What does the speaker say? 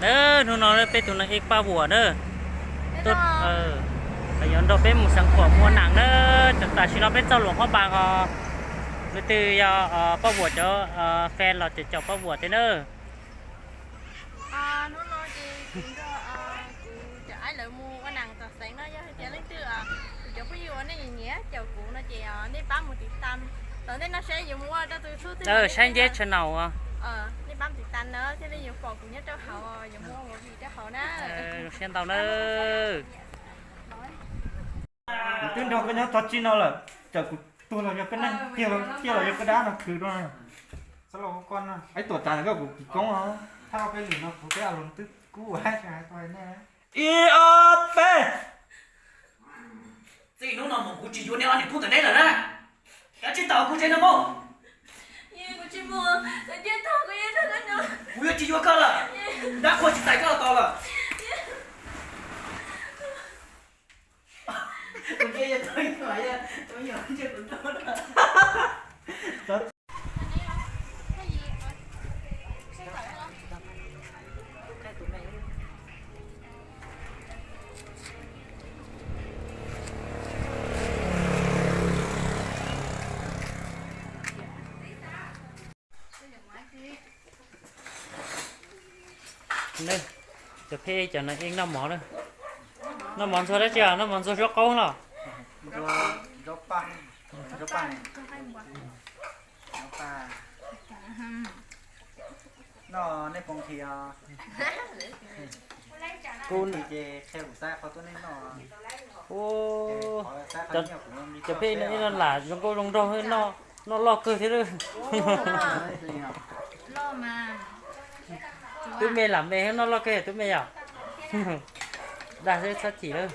Nawb, hnub no peb tus neeg ib Paj Vuam nawb, yuav nrog peb mus xeev Khuam mua nas nawb. Tam sim no peb txog Luam Phab Npas os. Leej twg yog Paj Vuam cov fan los ces caum Paj Vuam thiab nawb. Hnub no ces kuv nrog kuv cov aib lawv mus ua nas tom xeev no, yog hais tias leej twg kuv cov phooj ywg uas nej nyiam nyiam caum kuv no ces nej pab mus tiv tas. Tom ntej no saib yuav mus ua rau tus txhub twg, saib nceb channel, nej pab mus tiv tas na thiaj li yuav pom kuv nyob rau hauv, yuav mus ua movie rau hauv na. Zoo siab ntau nawb. Kuv twb nrog koj nyob txog txij no lawm, txawm kuv tuag los yog koj neeg, ciaj los yog koj dab no khwv rau. Ib tuam tas koj kuv kis koob os. Thaj peb lwm no kuv peb a loos twb kub ua hais tau nej. Ib ob peb. Txij hnub no mus kuv tsis yuav nej ob niam tub ntawm neb lawm na. Kav tsij tawm kuv tsev no mus. Kuv yuav tsis yuav koj lawm. Dab qhuas tsis txais koj los tos lawm. Cov phej cov no yeej noj mov na. Noj mov ntxuag dab tsi os? Noj mov ntxuag zaub qaub los? Noj nej poob thi os. Kuv ces qhia kuv xav qhov tuaj nej noj. Cov phej no ib no lam zoo nkauj zoo nraug, noj loj kawg thiab. Twb me lam me noj loj kawg twb me yom. Dag xwb txhob chim lawm.